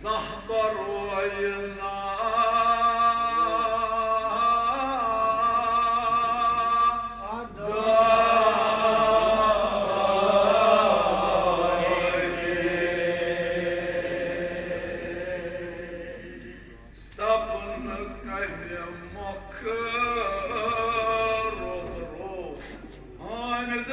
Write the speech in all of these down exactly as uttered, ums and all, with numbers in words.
زانٛہہ برویہِ نا سپنہٕ کنہِ مۄکھٕ روح روح حامد۔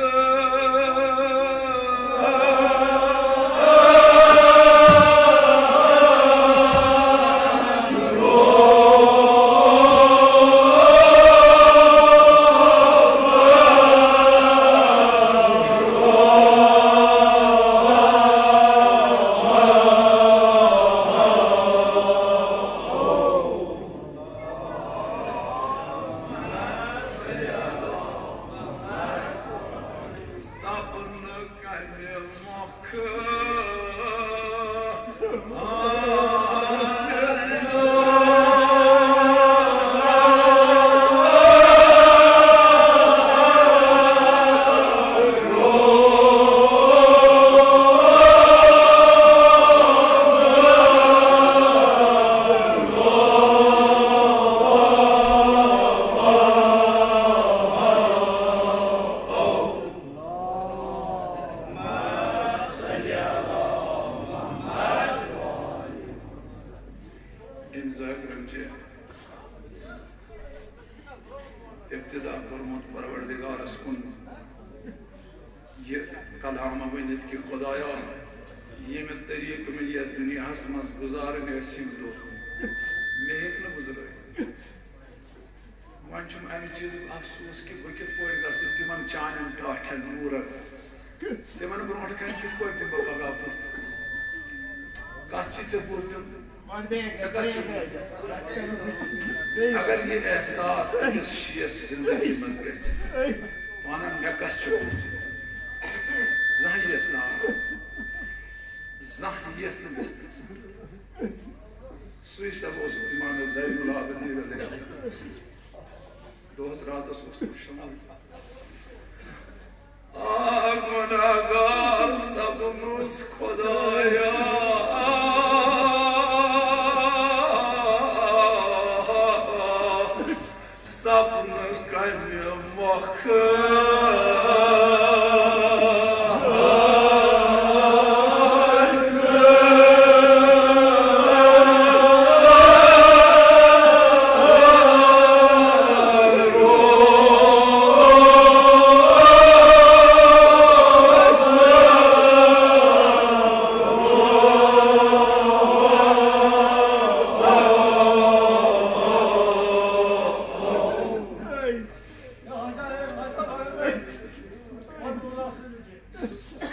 سپنہٕ کنہِ مۄکھٕ أمۍ ذاکرن چھِ ابتدا کوٚرمُت پروردگارس کُن یہِ کلام ؤنِتھ کہِ خدایا، ییٚمہِ طریٖقہٕ مےٚ یتھ دُنیاہس منٛز گُزارٕنۍ ٲسۍ یِم دۄہ، مےٚ ہیٚکۍ نہٕ گُزرٲوِتھ۔ وۄنۍ چھُم امہِ چیٖزُک افسوس کہِ بہٕ کِتھ پٲٹھۍ گژھٕ تِمن چانٮ۪ن ٹاٹھٮ۪ن نوٗرن، تِمن برونٛٹھ کنہِ کِتھ پٲٹھۍ دِمہٕ بہٕ پگاہ بُتھ؟ کس چھِ ژےٚ بُتھ دیُن؟ ژےٚ کس چھِ بُتھ؟ اگر یہِ احساس أکِس شِیَس زندگی منٛز گژھِ، وَنان مےٚ کس چھُ بُتھ دیُن؟ زانٛہہ یِیَس نہٕ آب، زانٛہہ یِیَس نہٕ بِستَس۔ سُے سب اوس امام زین العابدین علیہ السلام۔ دۄہس راتس اوس وٕچھان۔ آ گناہگار سپنُس خدایا، سپنہٕ کنہِ مۄکھٕ۔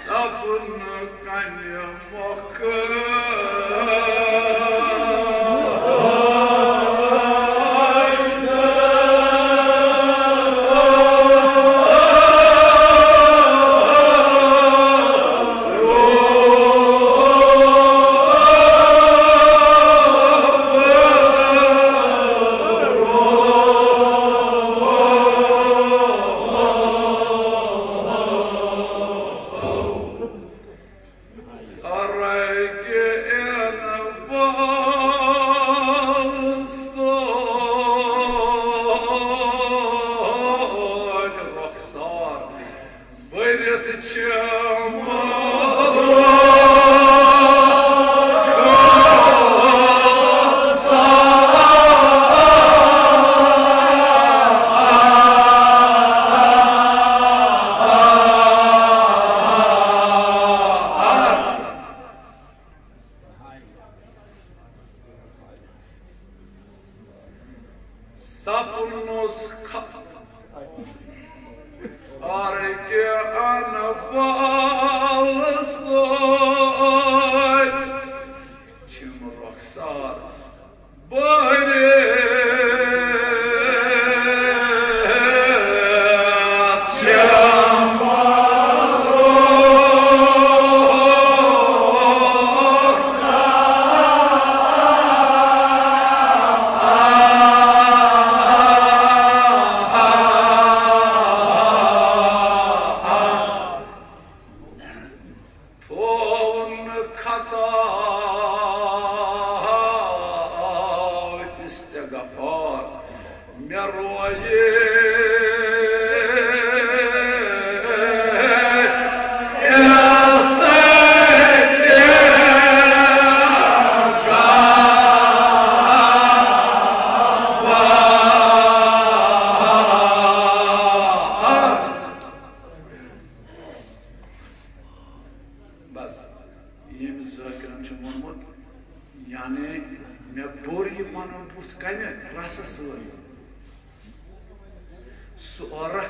سپنہٕ کنہِ مۄکھٕ۔ تھووُن خطا استغفار مےٚ رویے۔ بس، ییٚمۍ ذٲکرَن چھُ ووٚنمُت، یعنی مےٚ بوٚر یہِ پَنُن بُتھ کَمہِ رَسہٕ سۭتۍ؟ سُہ عرق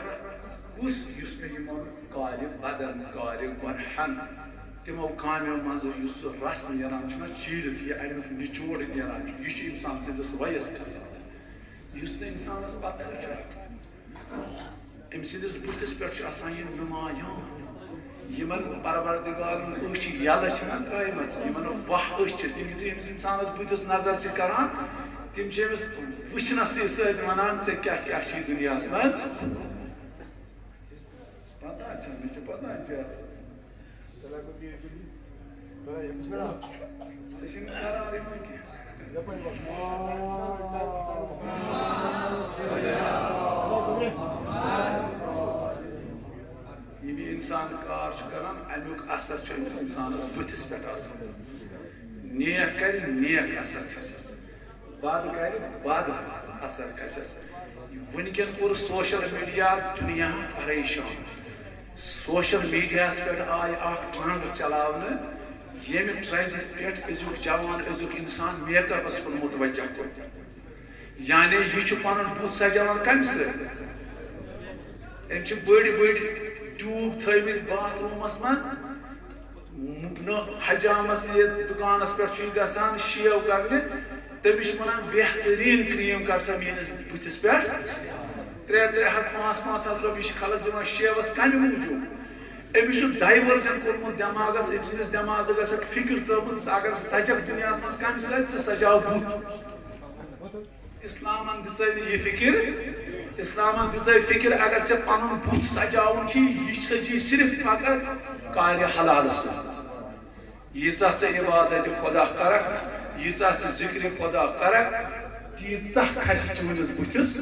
کُس، یُس مےٚ یِمَن کارِ بدن، کارِ گۄنہَن، تِمو کامیو منٛزٕ یُس سُہ رَس نیران چھُنہ، چیٖرِتھ یہِ اَمیُک نچوڑ نیران چھُ، یہِ چھُ اِنسان سٕنٛدِس وَیَس کھسان، یُس نہٕ اِنسانَس پَتہٕ چھُ۔ أمۍ سٕنٛدِس بُتھِس پٮ۪ٹھ چھُ آسان یہِ نُمایاں۔ یِمن پروردگارن أچھ یَلہٕ چھِ نہ ترٛٲیمَژٕ، یِمن وَہہ أچھ چھِ، تِم یُتھُے أمِس اِنسانَس بُتھِس نظر چھِ کران، تِم چھِ أمِس وٕچھنَسٕے سۭتۍ وَنان، "ژےٚ کیٛاہ کیٛاہ چھُے دُنیاہَس منٛز؟" پتہ چھےٚ، مےٚ چھِ پتہ، ژےٚ آسہٕ۔ ژےٚ چھِنہٕ قرارٕے وۄنۍ کینٛہہ۔ ییٚلہِ یہِ اِنسان کار چھُ کران، اَمیُک اثر چھُ أمِس اِنسانَس بٕتھِس پٮ۪ٹھ آسان۔ نیک کرِ، نیک اثر کھسٮ۪س۔ بد کرِ، بد اثر کھسٮ۪س۔ وٕنکٮ۪ن کوٚر سوشل میڈیا دُنیا پریشان۔ سوشل میڈیاہَس پٮ۪ٹھ آیہِ اکھ ٹرینڈ چلاونہٕ، ییٚمہِ ٹرینڈِ پٮ۪ٹھ أزیُک جوان، أزیُک اِنسان میک اپَس کُن متوجہ کوٚر۔ یعنی یہِ چھُ پنُن بُتھ سجاوان کمہِ سۭتۍ؟ أمۍ چھِ بٔڑۍ بٔڑۍ ٹیوب تھٲومٕتۍ باتھ روٗمَس منٛز، نہ حجامس یہِ دُکانس پٮ۪ٹھ چھُ یہِ گژھان شیو کرنہِ، تٔمِس چھِ ونان، "بہتریٖن کریم کر سا میٲنِس بٕتھِس پٮ۪ٹھ۔" ترٛےٚ ترٛےٚ ہتھ، پانٛژھ پانٛژھ ہتھ رۄپیہِ چھِ خلق دِوان شیوس کمہِ موٗجوٗب؟ أمِس چھُ ڈایورجن کوٚرمُت دٮ۪ماغس، أمۍ سٕنٛدِس دٮ۪ماغس گژھِ اکھ فکر ترٲومٕژ، اگر سجکھ دُنیاہس منٛز کمہِ سۭتۍ، ژٕ سجاو بُتھ۔ اسلامن دِژے نہٕ یہِ فکر۔ اسلامن دِژے فکر، اگر ژےٚ پنُن بُتھ سجاوُن چھُے، یہِ سجی صرف فقط کارِ حلال سۭتۍ۔ ییٖژاہ ژٕ عبادت خدا کرکھ، ییٖژاہ ژٕ ذکر خدا کرکھ، تیٖژاہ کھسہِ چٲنِس بُتھِس۔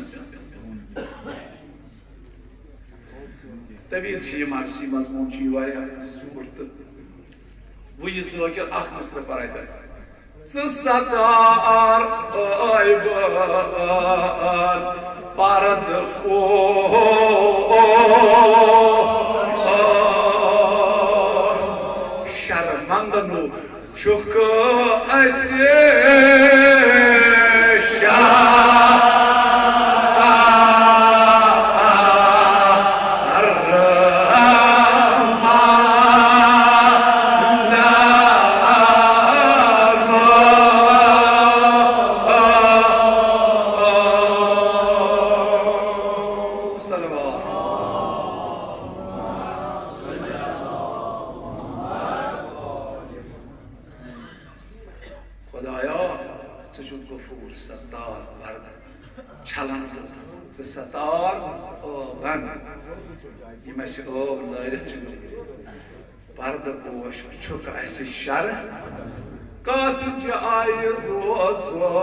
طویل چھِ یہِ مرثی، مضموٗن چھُ یہِ واریاہ زیوٗٹھ تہٕ وۄنۍ یہِ ذٲکر اکھ مصرع پرے تہٕ۔ ژٕ ستار عٲیبن پردٕ پوش، شرمندٕ نوٗر چھُکھ اَسہِ شرمندٕ۔ صلوات۔ خدایا، ژٕ چھُکھ غفور، ستار، بردٕ، چھلن وول، ژٕ ستار عٲبن، یِم اَسہِ عٲب لٲرِتھ چھِ گٔمٕتۍ۔ پردٕ پوش چھُکھ اَسہِ شرٕ، کتھ جایہِ روزو؟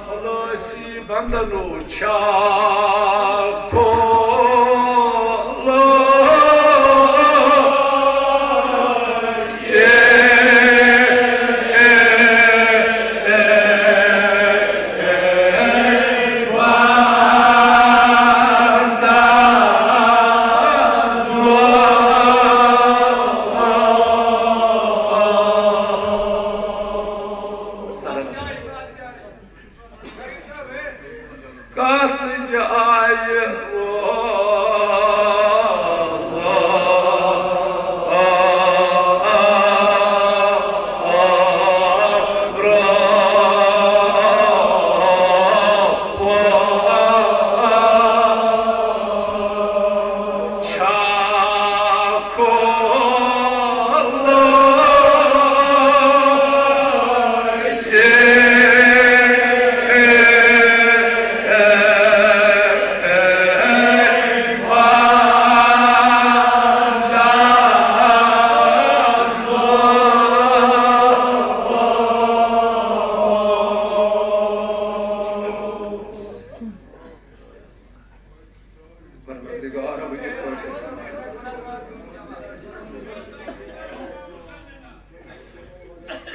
خلٲصی بندنو چھا کھولو سے۔ کتھ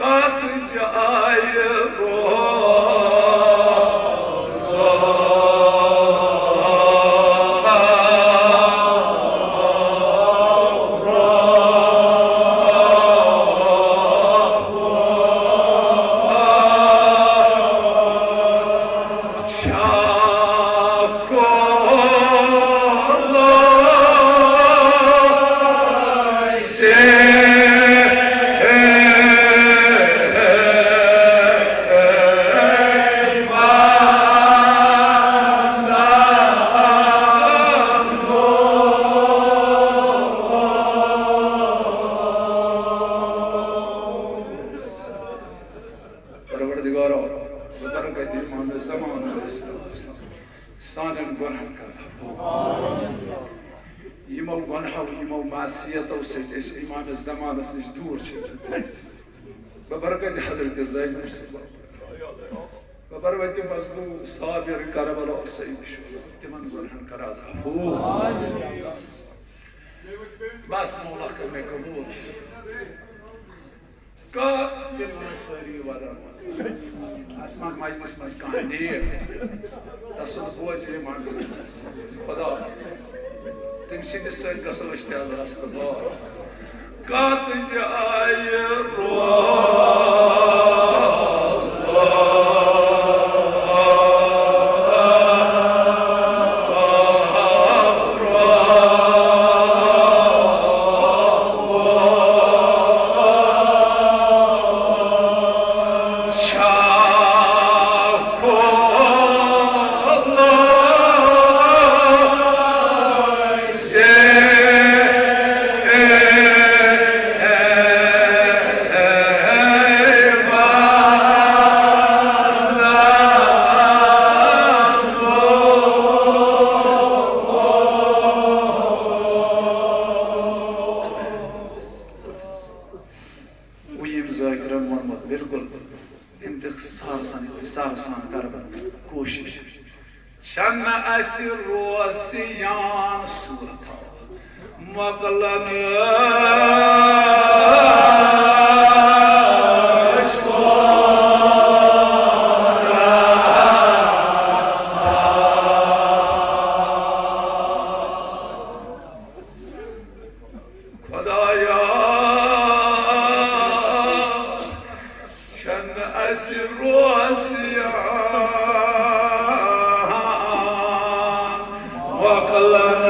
اتھ جایہِ روزو۔ پروردگارا، ببرکت امام زمان علیہ السلام سانٮ۪ن گۄنہن کر عفو۔ یِمو گۄنہو، یِمو معصیتو سۭتۍ أسۍ امام زمانس نِش دوٗر چھِ۔ ببرکت حضرت زینب صبا، ببرکت مظلوم صابر کربلا سید شہدا، تِمن گۄنہن کر از عفو۔ بس مولا کر مےٚ قبول۔ کانٛہہ تِم وَنان سٲری وَدان۔ اَسہِ منٛز مجلس منٛز کانٛہہ نیک۔ تَسُنٛد بوزِ یہِ منٛز۔ خدا۔ تٔمۍ سٕنٛدِ سۭتۍ گژھو أسۍ تہِ آز رستہٕ بار۔ کَتھ جایہِ روزو؟ وۄنۍ ییٚمۍ ذاکرن ووٚنمُت، بالکل اختصار سان، اختصار سان کرٕ بہٕ کوٗشِش۔ چھنہٕ اسہِ روسیان صورت مۄکلن۔ خدایا، چھنہٕ اسہِ روسیان مۄکلن۔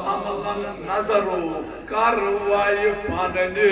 عملن نظرو کروائے پننی۔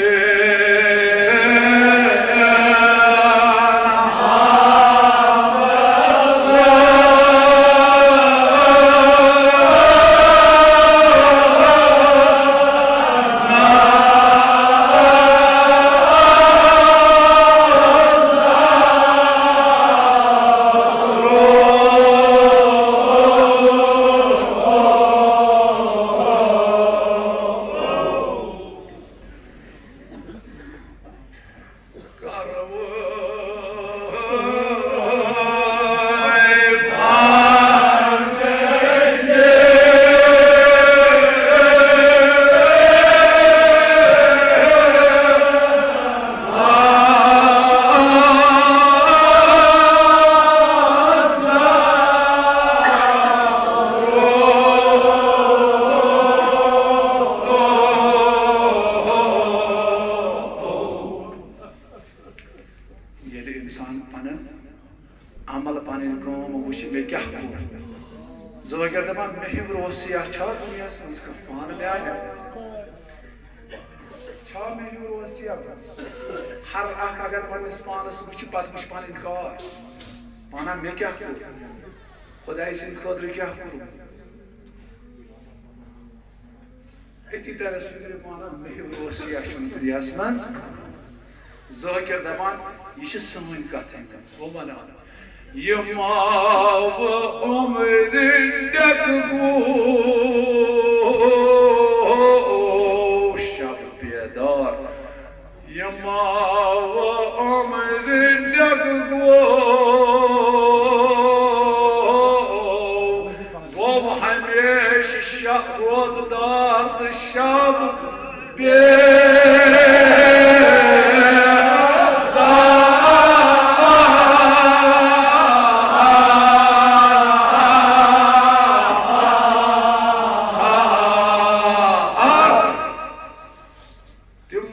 ییٚلہِ اِنسان پنُن عمل، پنٕنۍ کٲم وٕچھِ، مےٚ کیٛاہ کوٚر؟ ذٲکِر دَپان، مےٚ ہیوٗ روسیہ چھا دُنیاہَس منٛز کانٛہہ پانہٕ میٛانہِ؟ چھا مےٚ ہیوٗ روسیہ؟ ہر اکھ اگر پننِس پانس وٕچھِ، پتہٕ وٕچھِ پنٕنۍ کار۔ پانہ مےٚ کیٛاہ کوٚر؟ خۄداے سٕنٛدِ خٲطرٕ کیٛاہ کوٚر؟ أتی ترس فِکرِ پانہ، مےٚ ہیوٗ روسیہ چھُنہٕ دُنیاہس منٛز۔ ذٲکِر دَپان، یہِ چھِ سٲنۍ کَتھ ہٮ۪کان۔ سُہ وَنان، یہِ ماوٕ عُمرِ ڈٮ۪کہٕ گوٚو شب بیدار۔ یہِ ماوٕ عُمرِ ڈٮ۪کہٕ گوٚو تِم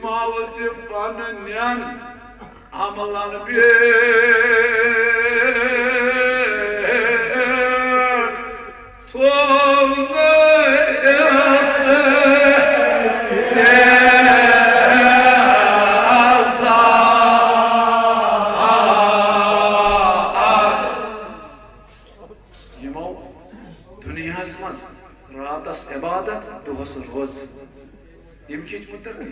آوٕ تِم پنہٕ نٮ۪ن عملن پٮ۪ٹھ تھوٚونہٕ اَسہِ تہِ عذاب۔ یِمو دُنیاہَس منٛز راتَس عبادت، دۄہَس روزٕ، یِم کِتھ مُتعلِق؟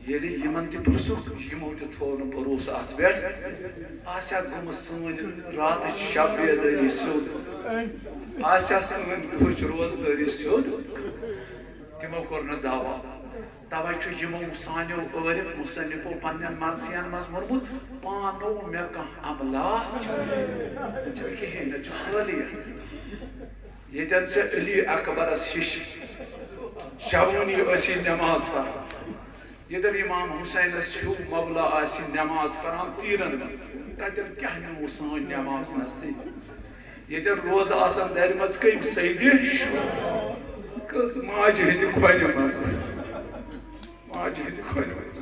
ییٚلہِ یِمَن تہِ پرٛژھُکھ، یِمو تہِ تھوٚو نہٕ بروسہٕ اَتھ پٮ۪ٹھ۔ آسیا گٔمٕژ سٲنۍ راتٕچ شب بیدٲری سیوٚد؟ آسیا سٲنۍ دۄہٕچ روزدٲری سیوٚد؟ تِمو کوٚر نہٕ دعوا۔ توے چھُ یِمو سانیو عٲرف مصنفو پننٮ۪ن مرثین منٛز ووٚنمُت، پانو مےٚ کانٛہہ عملہ چھُنہٕ کِہیٖنۍ، نہ چھُ خٲلیت۔ ییٚتٮ۪ن ژےٚ علی اکبرس ہِش جوٲنی ٲسی نٮ۪ماز پران، ییٚتٮ۪ن امام حسینس ہیوٗ مولا آسہِ نٮ۪ماز پران تیٖرن منٛز، تتٮ۪ن کیٛاہ نیوٗ سٲنۍ نٮ۪ماز نستٕے؟ ییٚتٮ۪ن روزٕ آسن دَرِ منٛز کٔمۍ سیدِ؟ کٔژ ماجہِ ہٕنٛدِ کھۄنہِ منٛز؟ ماجہِ ہٕنٛدِ کھۄنہِ منٛز۔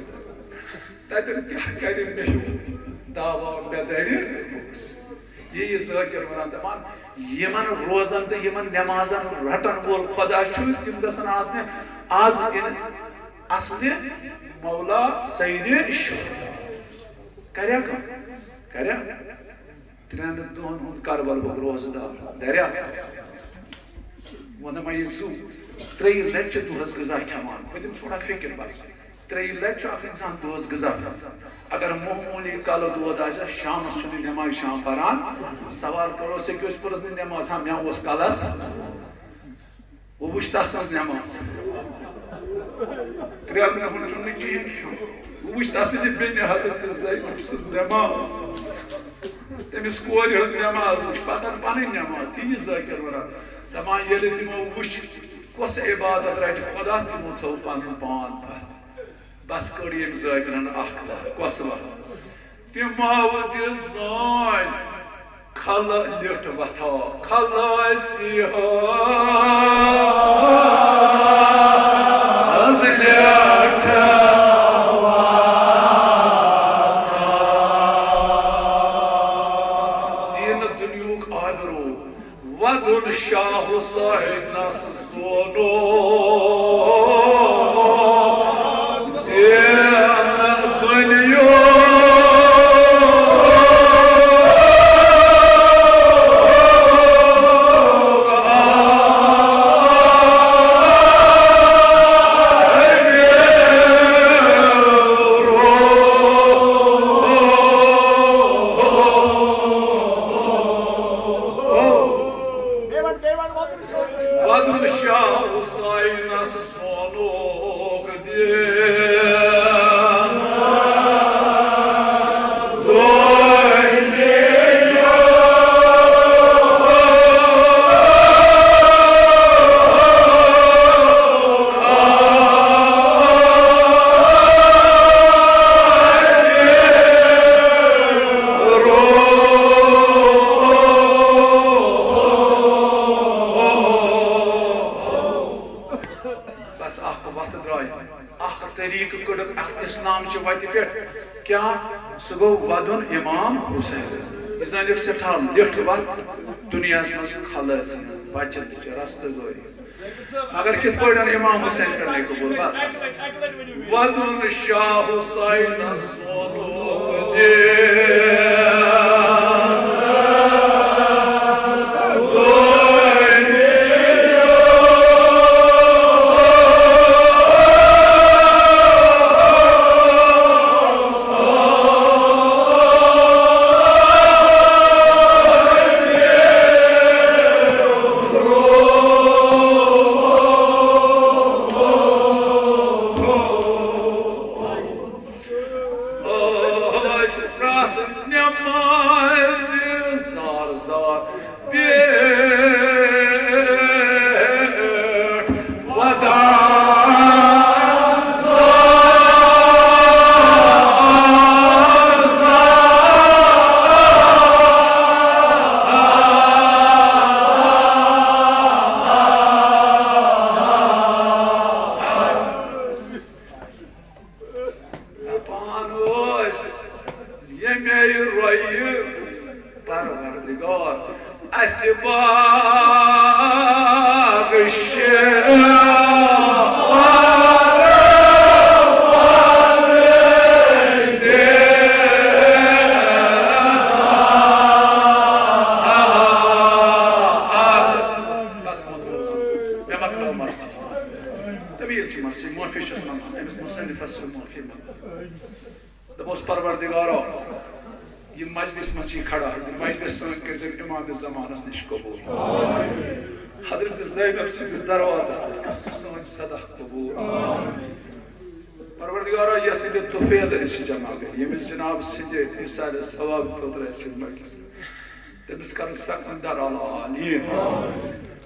تَتٮ۪ن کیٛاہ کَرِ مےٚ ہیوٗ دعوا مےٚ دَرِ؟ یہِ یہِ ذٲکِر وَنان دَپان، یِمَن روزَن تہٕ یِمَن نٮ۪مازَن رَٹَن وول خۄدا چھُ، تِم گژھن آسنہِ از اِن اَصلہِ مولا سیدِ۔ کَریا کٲم؟ کَریا؟ ترٛٮ۪ن دۄہن ہُنٛد کربلہُک روزٕ دار۔ دٔریاو۔ وۄنۍ ما یہِ زُو ترٛیٚیہِ لٹہِ چھِ دۄہس غذا کھٮ۪وان۔ بہٕ دِمہٕ تھوڑا فِکر بس۔ ترٛیٚیہِ لٹہِ چھُ اکھ انسان دۄہس غذا کھٮ۪وان۔ اگر معموٗلی کلہٕ دود آسٮ۪س، شامس چھُنہٕ نٮ۪مازِ شام پران۔ سوال کرو، ژےٚ کیٛاہ اوس پوٚرمُت نٮ۪ماز؟ ہا، مےٚ اوس کلس۔ بہٕ وٕچھ تَس سٕنٛز نٮ۪ماز۔ ترٛٮ۪ن دۄہَن چھُنہٕ کِہیٖنۍ کھیوٚن۔ بہٕ وٕچھ تَس سٕنٛزِ بیٚنہِ حضرت زینب سٕنٛز نٮ۪ماز۔ تٔمِس کورِ ہٕنٛز نٮ۪ماز وٕچھ، پَتہٕ پَنٕنۍ نٮ۪ماز۔ تی یہِ ذٲکِر وَران۔ دَپان، ییٚلہِ تِمو وٕچھ، کۄس عبادت رَٹہِ خۄدا، تِمو تھٲو پَنُن پان پَتھ۔ بس کٔڑ ییٚمۍ ذٲکرن اکھ وَتھ۔ کۄس وَتھ؟ تِمو تہِ زٲنۍ کھلہٕ لیوٚٹھ وَتھا، کھلہٕ آسہِ حظ لیوٚٹھ وَتھا۔ دیٖنہٕ دُنیہُک آبروٗ وَدُن شاہ حسینَس زونُن۔ دین دُنیہُک آبروٗ۔ وَدُن شاہ حسینَس سونُک دین۔ بس اکھ وتھ درٛاے، اکھ طریٖقہٕ کٔڈٕکھ اتھ اسلام چہِ وتہِ پٮ۪ٹھ۔ کیٛاہ؟ سُہ گوٚو ودُن امام حسین۔ یہِ زٲنِکھ سٮ۪ٹھاہ لیٚٹھ وتھ، دُنیاہس منٛز خلٲصی ہٕنٛز، بچت چہِ رستہٕ گٲری۔ مگر کِتھ پٲٹھۍ امام حسین کرنے قبول؟ بس۔ ودُن شاہ حسینس ٲسۍ پرٛٮ۪تھ نٮ۪مازِ زار زار پٮ۪ٹھ ودان۔ رویہِ پروردگار اسہِ بخش۔ بس، مۄکلٲو سُہ۔ مےٚ مۄکلٲو مرثی۔ طویل چھِ مرثی، معٲفی چھُس منٛگان أمِس مُصنِفس چھِ معٲفی منٛگان۔ دوٚپُس، پروردگارو، یہِ مجلس منٛز چھِ کھڑا، یہِ مجلس سٲنۍ کٔرۍزٮ۪ن امام زمانس نِش قبول۔ حضرت زینب سٕنٛدِس دروازس نِش کر سٲنۍ صدا قبول۔ پروردگارو، یۄس یہِ طفیل أسۍ جمع گٔے، ییٚمِس جناب سٕنٛدِ ایثار ثواب خٲطرٕ اَسہِ یہِ مجلس، تٔمِس کر سکندر العالی۔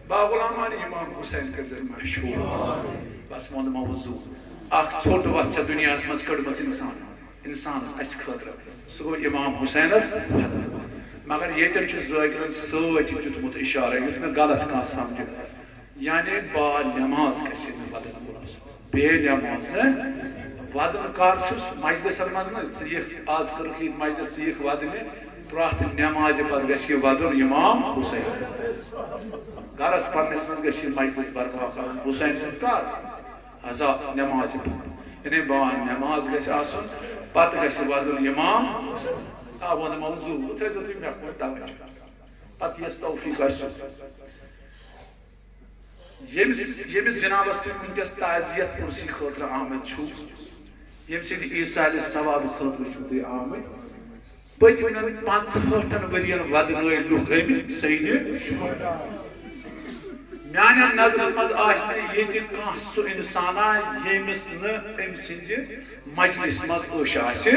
با غلامان امام حسین کٔرۍزٮ۪ن مشہوٗر۔ بس ووٚن موضوع۔ اکھ ژھوٚٹ وتھ چھےٚ دُنیاہس منٛز کٔڑمٕژ انسان، انسانس اسہِ خٲطرٕ۔ سُہ گوٚو امام حسینس۔ مگر ییٚتٮ۪ن چھُ ذٲکرن سۭتۍ دیُتمُت اشارٕ، یُتھ نہٕ غلط کانٛہہ سمجھِ۔ یعنی با نماز گژھِ نہٕ ودن وول آسُن۔ بے نماز نہٕ۔ ودُن کر چھُس؟ مجلسن منٛز نہٕ۔ ژٕ یِکھ، از کٔرٕکھ ییٚتہِ مجلس، ژٕ یِکھ ودنہِ، پرٛٮ۪تھ نمازِ پتہٕ گژھِ یہِ ودُن امام حسین۔ گرس پننِس منٛز گژھِ یہِ مجلس برپا کرُن حسین سٕنٛز کر؟ ازا نمازِ پتہٕ۔ یعنی با نماز گژھِ آسُن، پتہٕ گژھِ ودُن امام۔ آ، ووٚن موضوع، وۄنۍ تھٲیزیو تُہۍ مےٚ کُن توجہ۔ پتہٕ یس توفیق آسہِ سُہ۔ ییٚمِس، ییٚمِس جنابس تُہۍ وٕنکیٚس تعزیت عرسی خٲطرٕ آمٕتۍ چھِو، ییٚمہِ سٕنٛدِ ایٖصالِ ثواب خٲطرٕ چھِو تُہۍ آمٕتۍ، پٔتمٮ۪ن پانٛژہٲٹھن ؤرین ودنٲوۍ لُکھ أمۍ سیدِ شہدا۔ میانٮ۪ن نظرن منٛز آسہِ نہٕ ییٚتہِ کانٛہہ سُہ انسانا ییٚمِس نہٕ أمۍ سٕنٛدِ مجلس منٛز عٲش آسہِ۔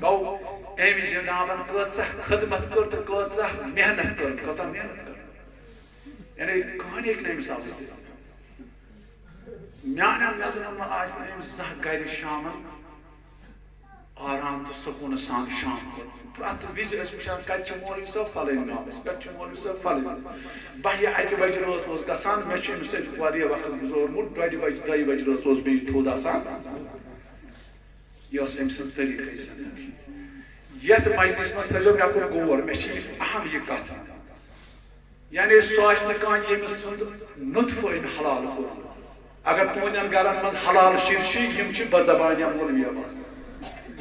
گوٚو، أمۍ جنابن کۭژاہ خدمت کٔر تہٕ کۭژاہ محنت کٔر، کۭژاہ محنت کٔر۔ یعنی کٕہٕنۍ ہیٚکہِ نہٕ أمِس آبس دِتھ۔ میانٮ۪ن نظرن منٛز آسہِ نہٕ أمِس زانٛہہ گرِ شامن آرام تہٕ سکوٗنہٕ سان شام کوٚرمُت۔ پرٛٮ۪تھ وِزِ ٲسۍ وٕچھان، کتہِ چھُ مولوی صٲب؟ فلٲنۍ گامس۔ کتہِ چھُ مولوی صٲب؟ فلٲنۍ۔ بہہِ اکہِ بجہِ رٲژ اوس گژھان، مےٚ چھُ أمِس سۭتۍ واریاہ وقت گُزورمُت، ڈۄڈِ بجہِ، دۄیہِ بجہِ رٲژ اوس بیٚیہِ تھوٚد آسان۔ یہِ ٲس أمۍ سٕنٛز طریٖقٕچ زندگی۔ یتھ مجلس منٛز تھٲیزیو مےٚ کُن غور، مےٚ چھِ یہِ اہم یہِ کتھ۔ یعنی سُہ آسہِ نہٕ کانٛہہ ییٚمِس سُنٛد نُطفہٕ أمۍ حلال کوٚرمُت۔ اگر تُہنٛدٮ۪ن گرن منٛز حلال شُرۍ چھِ، یِم چھِ بزبانیہ مولوی عباس۔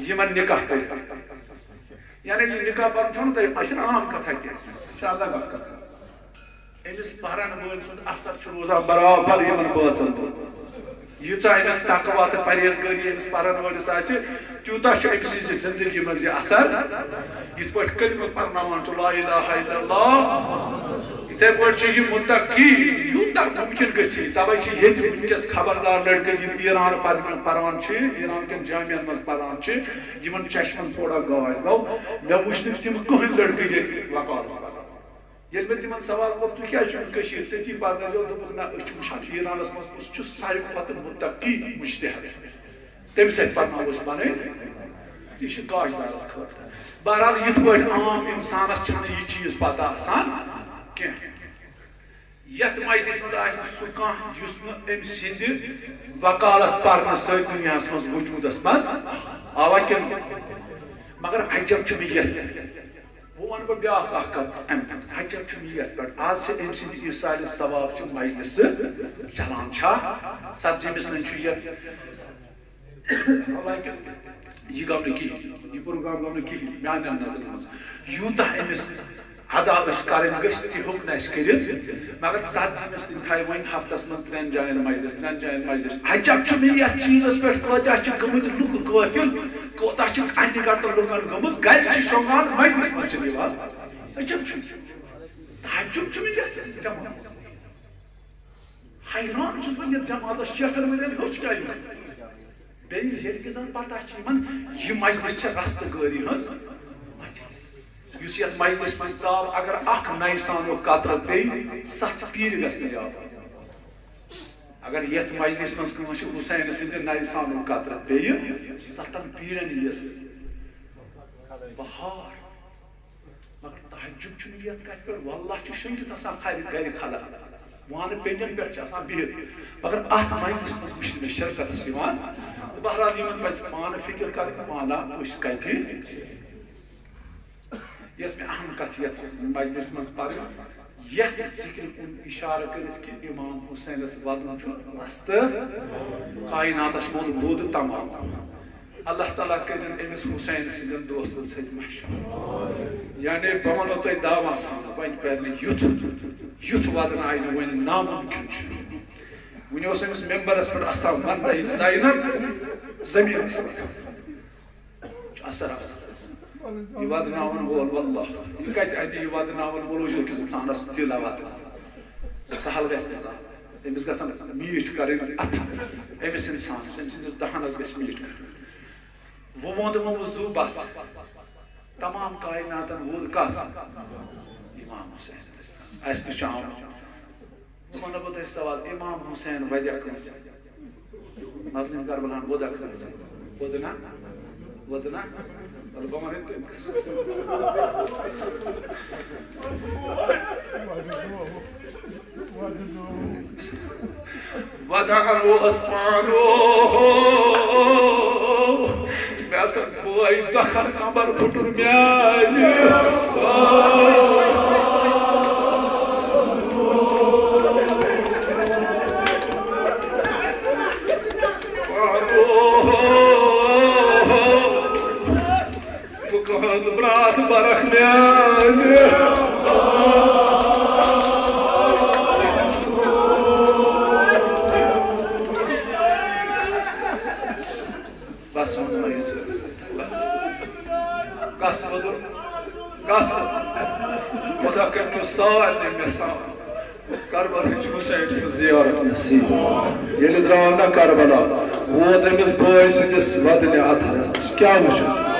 یِمن نکاح کٔرِو۔ یعنی یہِ نکاح پرُن چھُنہٕ تۄہہِ، یہِ چھَنہٕ عام کتھا کینٛہہ، یہِ چھِ الگ اکھ کتھا۔ أمِس پرن وٲلۍ سُنٛد اثر چھُ روزان برابر یِمن بٲژن پٮ۪ٹھ۔ ییٖژاہ أمِس تقویٰ تہٕ پرہیزگٲری أمِس پرن وٲلِس آسہِ، تیوٗتاہ چھُ أمۍ سٕنٛزِ زندگی منٛز یہِ اثر۔ یِتھ پٲٹھۍ کلمہٕ پرناوان چھُ لا الہ الا اللہ، یِتھے پٲٹھۍ چھُ یہِ متقی، یوٗتاہ ممکن گژھِ۔ توے چھِ ییٚتہِ وٕنکیٚس خبردار لڑکہٕ یِم ایران پران، پران چھِ، ایران کٮ۪ن جامعن منٛز پران چھِ، یِمن چشمن تھوڑا گاش گوٚو۔ مےٚ وٕچھ نہٕ تِم کٕہٕنۍ لڑکہٕ ییٚتہِ وکالت پران۔ ییٚلہِ مےٚ تِمن سوال کوٚر، "تُہۍ کیٛازِ چھِو نہٕ کٔشیٖرِ تٔتی پرنٲوزیو؟" دوٚپُکھ، "نہ، أسۍ چھِ وٕچھان، ایرانس منٛز کُس چھُ ساروی کھۄتہٕ متقی مجتہد، تٔمِس سۭتۍ پرناوو أسۍ پنٕنۍ۔" یہِ چھِ گاش دارس خٲطرٕ۔ بہرحال، یِتھ پٲٹھۍ عام انسانس چھنہٕ یہِ چیٖز پتہ آسان کینٛہہ۔ یتھ مجلس منٛز آسہِ نہٕ سُہ کانٛہہ یُس نہٕ أمۍ سٕنٛدِ وکالت پرنہٕ سۭتۍ دُنیاہس منٛز وجوٗدس منٛز آوا کِنہٕ؟ مگر عجب چھُ مےٚ یتھ، وۄنۍ ونہٕ بہٕ بیٛاکھ اکھ کتھ امہِ پتہٕ۔ عجب چھُ مےٚ یتھ پٮ۪ٹھ، از چھِ أمۍ سٕنٛدِ ایٖصالِ ثواب چہِ مجلسہٕ چلان چھا؟ ستجیمِس منٛز چھُ یتھ، حالانکہ یہِ گوٚو نہٕ کِہیٖنۍ، یہِ پروگرام گوٚو نہٕ کِہیٖنۍ میانٮ۪ن نظرن منٛز۔ یوٗتاہ أمِس ادا أسۍ کرٕنۍ گٔژھۍ، تہِ ہیوٚک نہٕ اَسہِ کٔرِتھ۔ مگر ژتجیمِس تہِ تھایہِ وۄنۍ ہفتس منٛز ترٛٮ۪ن جاین مجلس، ترٛٮ۪ن جاین مجلس۔ عجب چھُ مےٚ یتھ چیٖزس پٮ۪ٹھ کۭتیاہ چھِ گٔمٕتۍ لُکھ غٲفِل، کوتاہ چھِ انہِ گٹہٕ لُکن گٔمٕژ، گرِ چھِ شۄنٛگان، مجلس منٛز چھِنہٕ یِوان۔ عجب چھُ، تعجب چھُ مےٚ یتھ جماعتس۔ حیران چھُس بہٕ یتھ جماعتس شیٹھن ؤرین ہیوٚچھ کیٛاہ یہِ؟ بیٚیہِ ییٚلہِ کہِ زن پتہ چھِ یِمن، یہِ مجلس چھِ رستہٕ گٲری ہٕنٛز مجلس۔ یُس یتھ مجلس منٛز ژاو، اگر اکھ نَیہِ سانُک قطرٕ پیٚیہِ، ستھ پیٖرِ گژھنہٕ یاد۔ اگر یتھ مجلس منٛز کٲنٛسہِ حسین سٕنٛدِ نَیہِ سانُک قطرٕ پیٚیہِ، ستن پیٖرن یِیَس بہار۔ مگر تعجب چھُ مےٚ یتھ کتھِ پٮ۪ٹھ، واللہ چھُ شٔنگِتھ آسان خرِ گرِ خلق، وانہٕ پیٚنجن پٮ۪ٹھ چھِ آسان بِہِتھ، مگر اتھ مجلس منٛز وٕچھ نہٕ مےٚ شرکتس یِوان۔ بہرحال، یِمن پزِ پانہٕ فکر کرٕنۍ، مانا أسۍ کتہِ۔ یۄس مےٚ اہم کتھ یتھ مجلس منٛز پرٕنۍ، یتھ ذکرِ کُن اشارٕ کٔرِتھ کہِ امام حسینس ودُن چھُ رستہٕ کائناتس منٛز بود تمام۔ اللہ تعالیٰ کٔرِن أمِس حسین سٕنٛدٮ۪ن دوستن سۭتۍ محشر۔ یعنی بہٕ ونو تۄہہِ دعویٰ سان، وۄنۍ پرِ نہٕ یُتھ، یُتھ ودُن آیہِ نہٕ وۄنۍ ناممکن چھُ۔ وُنہِ اوس أمِس ممبرس پٮ۪ٹھ آسان وننَے، زینب ضمیٖرس پٮ۪ٹھ چھُ اثر آسان۔ یہِ ودناون وول، واللہ، یہِ کتہِ اتہِ یہِ ودناون وول، وٕچھِو کِس انسانس دِل آ ودناوُن۔ سہل گژھِ نہٕ زانٛہہ۔ أمِس گژھن میٖٹھۍ کرٕنۍ اتھٕ، أمِس انسانس، أمۍ سٕنٛدِس دہنس گژھِ میٖٹھۍ کرٕنۍ۔ وۄنۍ ووٚن تِمو، وۄنۍ زُو بس، تمام کائناتن ووٚد کس؟ امام حسین۔ اسہِ تہِ چھُ آمُت۔ وۄنۍ ونہٕ بہٕ تۄہہِ سوال، امام حسین ودیا کٲنٛسہِ؟ مظلوم کربلاہن ووٚدا کٲنٛسہِ؟ ووٚد نا؟ ووٚد نا؟ وَلہٕ بہٕ وَنَے تٔمۍ قٕصہٕ۔ ودان اوس پانو، مےٚ ہسا بوے دۄکھر کمبر پھُٹُر میانہِ۔ بہٕ کہنٛز براتھ برکھ میانہِ۔ بس ووٚن مےٚ یہِ زٕ۔ بس۔ کس ووٚدُن؟ کس ووٚدُن؟ خدا کٔرِنو سارنٕے مےٚ سان کربلہٕچ حسین سٕنٛز زیارت نصیب۔ ییٚلہِ درٛاو نہ کربلا، ووت أمِس بٲے سٕنٛدِس ودنہِ اطہرس نِش۔ کیٛاہ وٕچھُن؟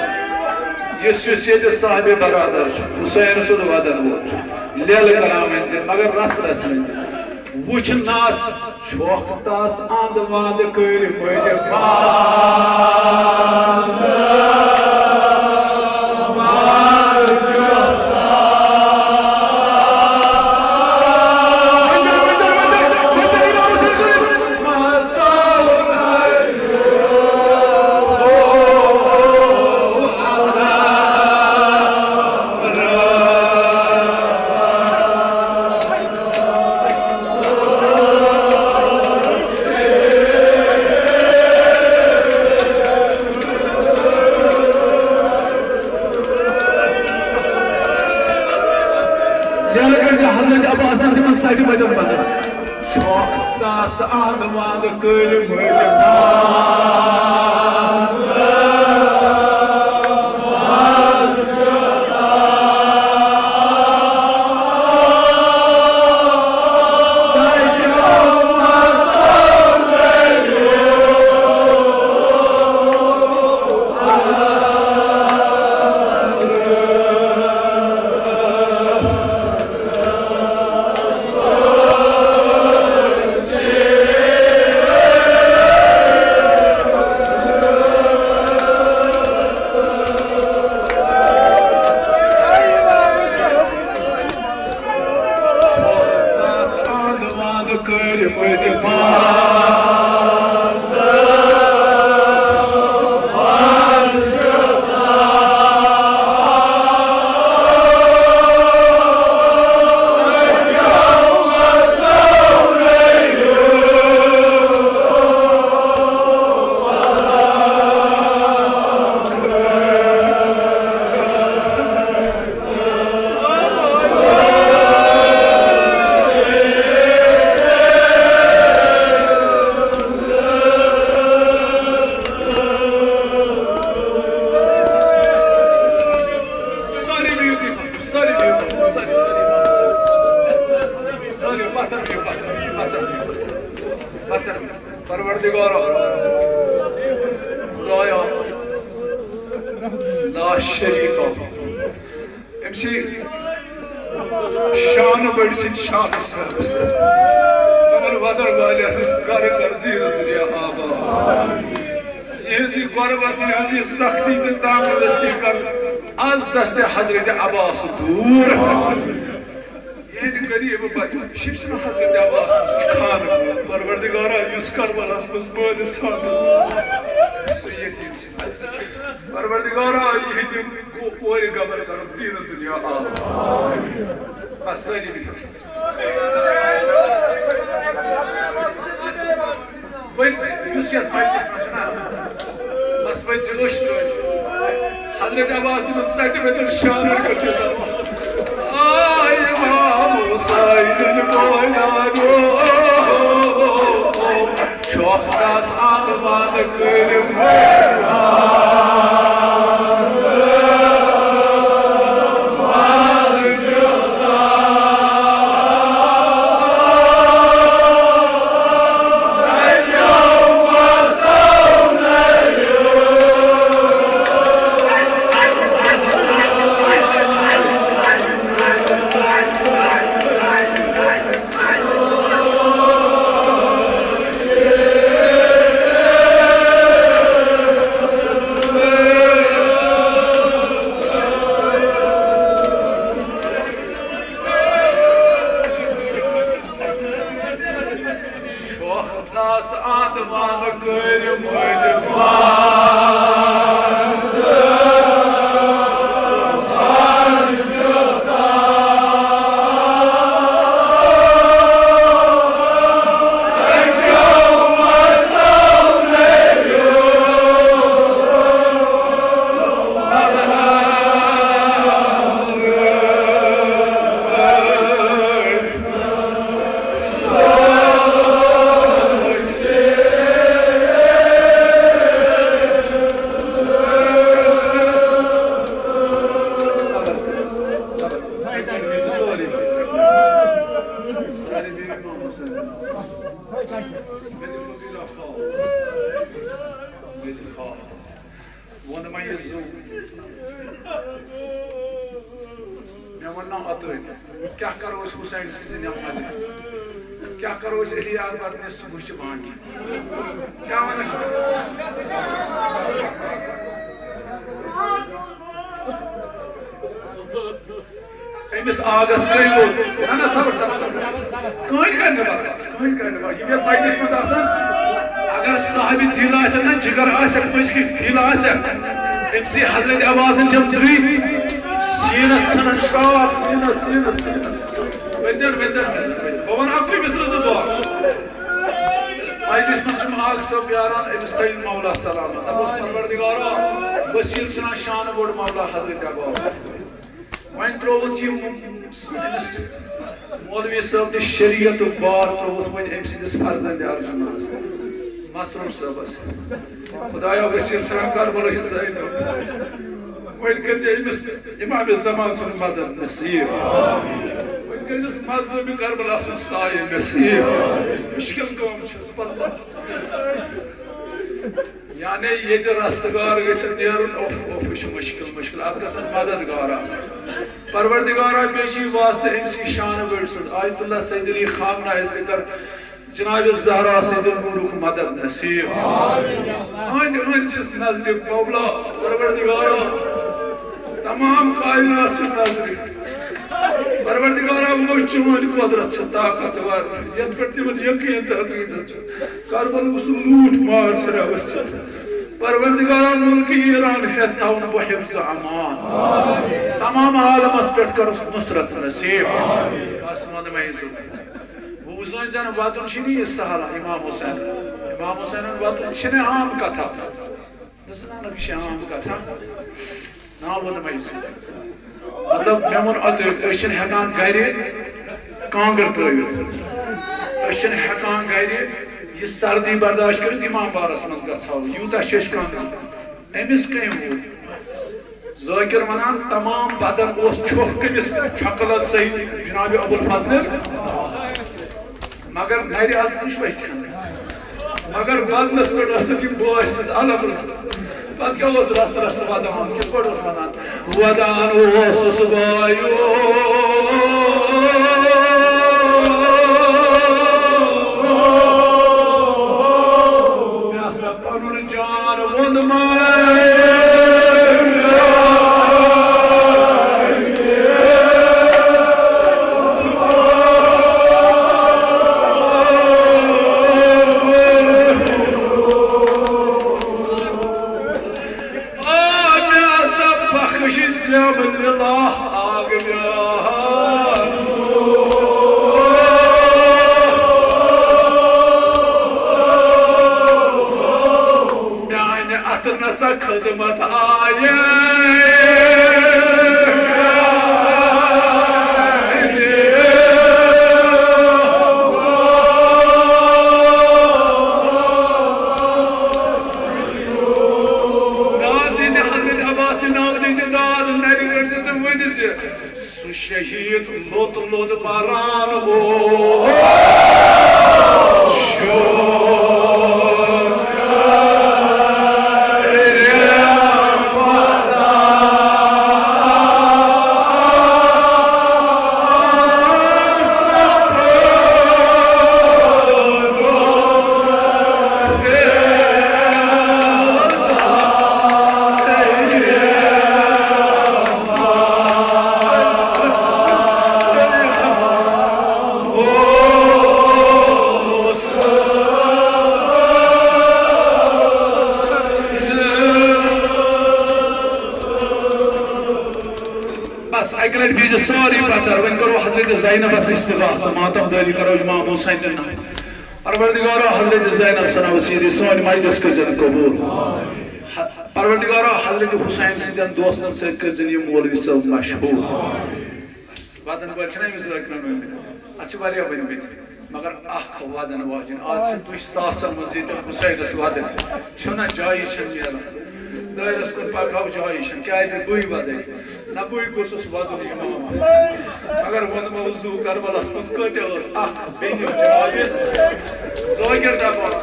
یُس یُس ییٚتہِ صاحبِ برادر چھُ، حسین سُنٛد ودن وول چھُ، لیلہٕ کران ؤنۍ زِ، مگر رس رس ؤنۍ زِ۔ وُچھ نس چھۄکھ تس اند وند کٔرۍ مٕتۍ بند۔ ییٚلہِ کٲنٛسہِ حضرت عباسن تِمن سجہِ مدن بدل چھۄکھ تس اند وند کٔرۍ مٕتۍ بند۔ سٲری بِہِو تُہۍ پَتھَر، سٲری بِہِو پَتھَر، سٲری، سٲری، سٲری پَتھَر بِہِو، پَتھَر، پَتھَر بِہِو، پَتھَر بِہِو۔ پَتھَر بِہِو۔ پروردگارا، خدایا، لا شریک، أمۍ سٕے شانہٕ بٔڑۍ سٕنٛدۍ شانہٕ سۭتۍ یِمَن وَدَن والٮ۪ن ہٕنٛز گَرٕ کَر دیٖنہٕ دُنیا آباد۔ یِہٕنٛز یہِ غربت، یِہٕنٛز یہِ سختی تہٕ تنگ دستی کر از دست حضرت عباس دوٗر۔ ییٚلہِ غریٖب بچہٕ شِپسن حضرت عباس اوس خانہٕ گوٚو، پروردگارا، یُس کربلاہس منٛز مٲلِس ژھانٛڈُن، سُہ یتیٖم ژھانٛڈُن۔ پروردگارا، یِہنٛدِ کو-، کورِ گبر کرُن دیٖنہٕ دُنیا عالم۔ بس سٲری بِہِو۔ وۄنۍ یُس یتھ مجلس منٛز چھُنہ، بس وۄنۍ زِ أچھ ترٲوِتھ۔ حضرت عباس تِمن ژتہِ وتن شانن کٔرِتھ۔ آ امام حسین بویانو، چھۄکھ دس آدمان کٔرِم۔ شوخ داس آدمان کٔرۍ مٔلۍ بنٛد۔ ووٚن مےٚ یہِ زُو۔ مےٚ ووٚن نہ اوتٲنۍ، کیٛاہ کرو أسۍ حسین سٕنٛزِ نٮ۪مازِ؟ کیٛاہ کرو أسۍ علی اکبر نِس صبحٕچہِ بانگہِ؟ کیٛاہ وَنکھ ژٕ؟ أمِس آگس کٔمۍ ووٚن؟ نہ، نہ، صبر، صبر، صبر، صبر۔ کٕہٕنۍ کرِ نہٕ برداش، کٕہٕنۍ کرِ نہٕ برداش۔ یہِ مےٚ مجلس منٛز آسان، اگر صاحبِ دِل آسٮ۪کھ نہ، جگر آسٮ۪کھ، مٔنٛزۍ کِنۍ دِل آسٮ۪کھ، أمۍ سٕے حضرت عباسن چھَم تُہۍ سیٖنس ژھٕنان شراکھ، سیٖنس، سیٖنس، سیٖنس۔ ؤنۍ زٮ۪ن، ؤنۍ زٮ۪ن، ؤنۍ زٮ۪ن، ؤنۍ زٮ۪ن۔ بہٕ وَنہٕ اَکُے مِثال زٕ دۄہ۔ مجلس منٛز چھُم اکھ صٲب پیاران، أمِس تھٲیِن مولا سلامت۔ دَپُس، پروردگارا، بہٕ چھُس ییٚلہِ ژھٕنان شانہٕ بوٚڑ مولا حضرت عباس۔ وۄنۍ ترٛووُتھ یہِ أمِس مولوی صٲب نِش شریعتُک بار ترٛووُتھ وۄنۍ أمۍ سٕنٛدِس فرزند ارجُنس، مسرور صٲبس۔ خدایا، وسیٖل سان کربلہٕ ہٕنٛز زینب۔ وۄنۍ کٔرۍ زِ أمِس امام زمان سُنٛد مدد نصیب۔ وۄنۍ کٔرۍ زِس مظلوم کربلا سُنٛد سایہِ نصیب۔ مُشکِل کٲم چھَس پتہ۔ یعنی ییٚتہِ رستگار گٔژھِتھ نیرُن، اوف، اوف، یہِ چھُ مُشکِل، مُشکِل۔ اَتھ گژھن مددگار آسٕنۍ۔ پروردگارا، بیٚیہِ چھِ یہِ واسطہٕ أمۍ سٕے شانہٕ بٔڑۍ سُنٛد، آیت اللہ سید علی خامنہ ذکر جناب زہرا سٕنٛدِ نوٗرُک مدد نصیب۔ أنٛدۍ أنٛدۍ چھِس نظرِ قبلہ، پروردگارا، تمام کائنات چھِ نظرِ۔ پروردگارا، وٕچھ چٲنۍ قۄدرت چھِ طاقتور، یَتھ پٮ۪ٹھ تِمن یقیٖن تہٕ عقیٖدت چھُ۔ کربل گوٚژھ لوٗٹھ مار ژھرا ؤسِتھ۔ پروردگارا، مُلکہِ ایران ہٮ۪تھ تھاوُن بہٕ حفظ امان۔ تمام عالمس پٮ۪ٹھ کرُس نصرت نصیب۔ بس ووٚن مےٚ یہِ زٕ۔ بہٕ وٕچھ زن وَدُن چھُنہٕ یہِ سہل امام حسین۔ امام حسینُن وَدُن چھِنہٕ عام کتھا۔ بس نہ، نہ، یہِ چھِ عام کتھا۔ نا ووٚن مےٚ یہِ۔ مطلب، مےٚ ووٚن، اَدٕ أسۍ چھِنہٕ ہٮ۪کان گرِ کانٛگٕر ترٛٲوِتھ۔ أسۍ چھِنہٕ ہٮ۪کان گرِ یہِ سردی برداشت کٔرِتھ، اِمام بارس منٛز گژھو۔ یوٗتاہ چھِ أسۍ کانٛگٕر۔ أمِس کٔمۍ ووٚن؟ ذٲکِر وَنان، تمام بدن اوس چھۄکھ کٔمِس؟ چھۄکہٕ لد سید جناب ابوالفضل۔ مگر نرِ آسہٕ نہٕ شوشہِ ژھٮ۪نمٕژ۔ مگر بدنس پٮ۪ٹھ ٲسٕکھ یِم بٲسۍ سٕنٛز علم۔ پتہٕ کیٛاہ اوس رس رس ودان؟ کِتھ پٲٹھۍ اوس ودان؟ ودان اوسُس بایو، مےٚ ہسا پنُن جان ووٚن ماے۔ خوشی زیمن للہ آگ بیان۔ میانہِ اتھٕ نسا خدمت آیے۔ ناو دِژ حضرت عباس نہِ، ناو دِژ داد، نرِ رٔٹۍ زِ تہٕ ؤنۍ زِ، سُہ شہید لوٚت لوٚت پران اوس۔ بس اکہِ لٹہِ بیجہِ سٲری پتھر۔ وۄنۍ کرو حضرت زینبس استغاثہ، ماتم دٲری کرو امام حسین ناو۔ پروردگارا، حضرت زینب سنا وسیٖلہٕ سٲنۍ مجلس کٔرزٮ۪ن قبول۔ پروردگارا، حضرت حسین سٕنٛدٮ۪ن دوستن سۭتۍ کٔرزٮ۪ن یہِ مولوی صٲب مشہوٗر۔ ودن وٲلۍ چھِنہ أمِس ذٲکرن ؤنۍمٕتۍ؟ اتھ چھِ واریاہ ؤنۍمٕتۍ، مگر اکھ ودن واجِنۍ۔ آز چھِ تُہۍ ساسن منٛز ییٚتٮ۪ن حسینس ودٕنۍ۔ چھُنہ جایی چھَنہٕ نیران۔ دٲیرس کُن پکہو جایی چھَنہٕ، کیازِ بٕے ودے۔ نہ بٕے گوٚژھُس ودُن امام۔ اگر ووٚنمو زُو کربلس منٛز کۭتیاہ ٲس اکھ بیٚنہِ جنابِ ذٲکر دپان۔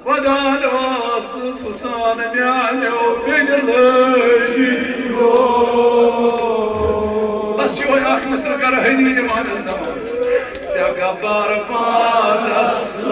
ودان ٲسٕس حسان میانیو بیٚنہِ لٲجی۔ بس یِہوٚے اکھ مصرٕ کرٕ حنیٖن امام زمانس۔ ژےٚ گبر پانس